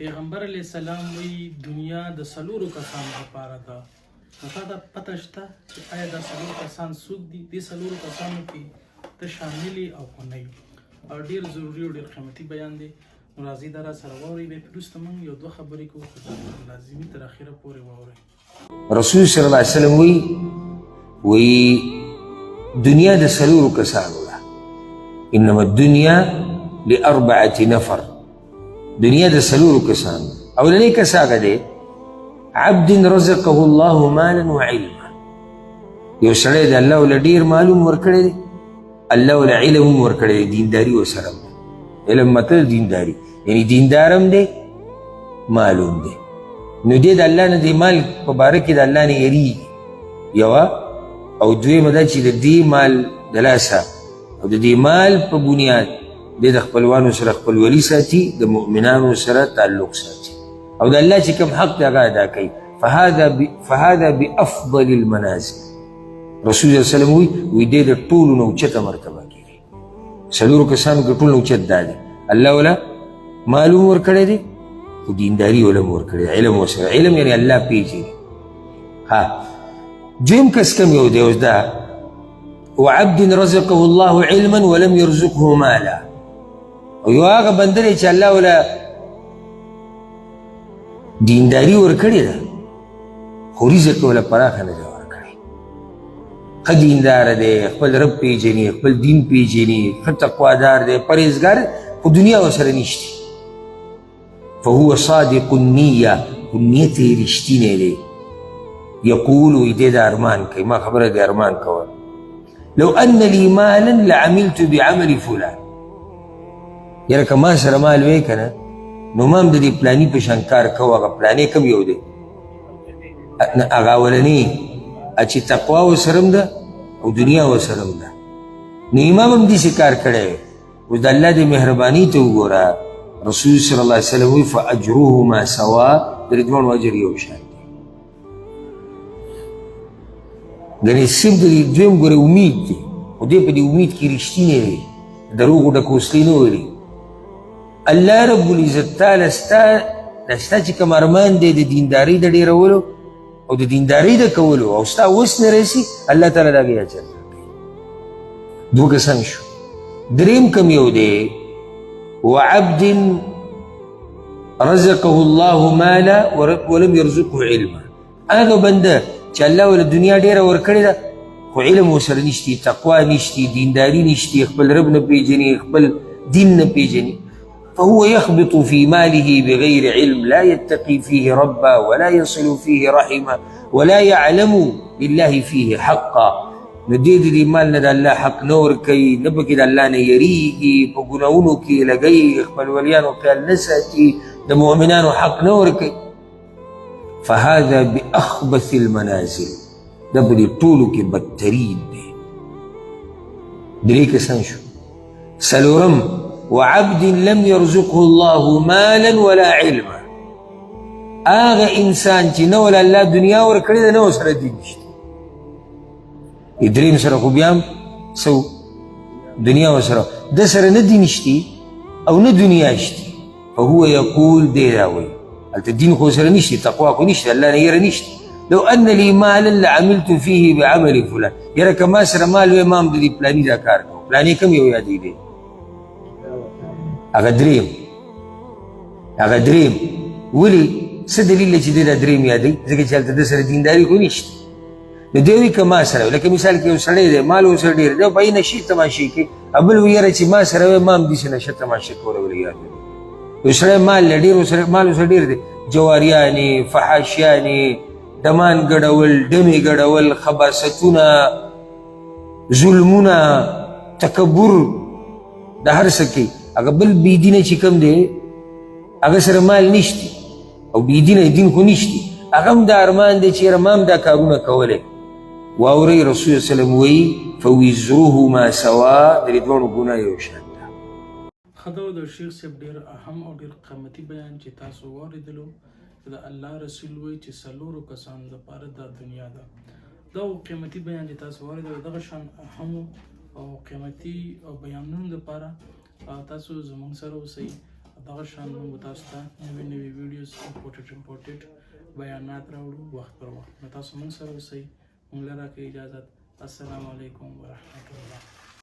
پیغمبر علیه السلام وایي دنیا د څلورو کسانو لپاره ده. نو تا ته پته شته چې آیا دا څلور کسان څوک دي؟ دې څلورو کسانو کې ته شامل یې او که نه یې؟ او ډېر ضروري او ډېر قیمتي بیان دی. نو راځئ دا راسره واورئ، بیا پرې وروسته موږ یو دوه خبرې کوو، خو دا لازمي تر اخره پورې واورئ. رسول صلی الله علیه وسلم وی وی دنیا د څلورو کسانو ده. انما الدنیا لاربعه نفر، دنیا د څلورو کسانو. اولنی کس هغه دی عبد رزقه الله مالا وعلما، یو سړی دی الله له ډېر معلوم ورکړی دی، الله له علم هم ورکړی دی، دینداري ورسره هم ده. علم مطلب دینداري، یعنی دیندار هم دی معلوم دی. نو دی د الله نه د مال په باره کې د الله نه یریږي یوه، او دویمه دا چې د دې مال د لاسه او د دې مال په بنیاد دی د خپلوانو سره خپلولي ساتي، د مؤمنانو سره تعلق ساتي، او د الله چې کوم حق دی هغه ادا کوي. فهذا بأفضل المنازل. رسول الله صلی الله علیه وسلم وی وی دی د ټولو نه اوچته مرتبه کې دی. څلورو کسانو کې ټولو نه اوچت دا دی، الله ولا معلوم ورکړی دی خو دینداري ولا هم ورکړی دی، علم ورسره، علم یعنی الله پېژني. ها دویم کس کوم یو دی اوس دا وعبد رزقه الله علما ولم يرزقه مالا، او یو هغه بنده دی چې الله ولا دینداري ورکړې ده خو رزق یې ولا پراخه نه دی ورکړی. ښه دیندار دی، خپل رب پېژني، خپل دین پېژني، ښه تقوادار دی، پرهېزګار، خو دنیا ورسره نشته. فهو صادق النیه، خو نیت یې رښتینی دی. یقول وایي دی دا ارمان کوي، ما خبره دی ارمان کوه، لو ان لي مالا لعملت بعمل فلان، یاره که ما سره مال وی که نه نو ما هم د دې پلاني په شان کار کوه. هغه پلانی کوم یو دی؟ هغه اولنی چې تقوا ورسره هم ده او دنیا ورسره هم ده. نو امام هم داسې کار کړی. اوس د الله دې مهرباني ته وګوره، رسول صلی الله علیه وسلم وایي فاجرهما سوا، د دې دواړو اجر یو شان دی. ګنې صرف د دې دویم ګوره امید دی، خو دی په دې امید کې رښتینی دی، دروغو ډکه وسلې نه ولي. الله رب العزت تعالی ستا دا ستا چې کوم ارمان دی د دیندارۍ د ډېرولو او د دیندارۍ د کولو او ستا وس نه رسي، الله تعالی د هغې اجر درکوي. دوه کسان شو. دریم کوم یو دی؟ وعبد رزقه الله مالا ولم يرزقه علما، هغه بنده چې الله وله دنیا ډېره ورکړې ده خو علم ورسره نشتي، تقوا نشتي، دینداري نشتي، خپل رب نه پېژني، خپل دین نه پېژني. فهو يخبط في ماله بغير علم، لا يتقي فيه ربا ولا يصل فيه رحمه ولا يعلم لله فيه حقا. نو دې د دې مال نه د الله حق نه ورکوي، نه پکې د الله نه یریږي، په ګناهونو کې لګوي، خپل ولیانو خیال نه ساتي، د مؤمنانو حق نه ورکوي. فهذا بأخبث المنازل، دا په دې ټولو کې بدترین دی. درې کسان شو. څلورم وعبد لم يرزقه الله مالا ولا علما، هغه انسان چې نه ولا الله دنیا ورکړې ده نه ورسره دین شته. دریم سره خو بیا هم څه دنیا ورسره ده سره نه دین شتي او نه دنیا شتي. فهو يقول دی دا وایي هلته دین خو سره نشته، تقوا خو نشته، الله نه یره نشته. لو ان لي مالا لعملت فيه بعمل فلان، یاره که ما سره مال وی ما هم د دې پلاني دا کار کوم. پلاني کوم یو یادوي دی؟ هغه دریم، هغه دریم. ولې؟ څه دلیل چې دی دا دریم یادوي؟ ځکه چې هلته ده سره دینداري خو نشته. نو دی وایي که ما سره وي، لکه مثال کې یو سړی دی مال ورسره ډېر دی، په نشې تماشې کوي، بل وایي یاره چې ما سره وی ما هم داسې نشه تماشه کوله ولې یاد وي. یو سړی مال له ډېر ورسره مال ورسره ډېر دی، جواریانې، فحاشیانې، ډمان ګډول، ډمې ګډول، خباستونه، ظلمونه، تکبر، د هر څه کوي. هغه بل بېدینه چې کوم دی هغه سره مال نشته او بېدینه دین خو نشته، هغه هم دا ارمان دی چې یاره ما هم دا کارونه کولی. واورئ رسول الله وسلم وایي فوزرهما سوا، د دې دواړو ګناه یو شان ده. ښه ده د شیخ صاحب ډیر اهم او ډیر قیمتي بیان چې تاسو واوریدلو چې د الله رسول وایي چې څلورو کسانو لپاره دا دنیا ده. دا قیمتي بیان چې تاسو واوریدلو دغه شان اهم او قیمتي بیانونو لپاره تاسو زموږ سره اوسئ. دغه شان موږ تاسو ته نوې نوې ویډیوز، امپورټډ بیانات راوړو وخت پر وخت. نو تاسو موږ سره اوسئ. موږ له راکړئ اجازت. السلام علیکم ورحمت الله.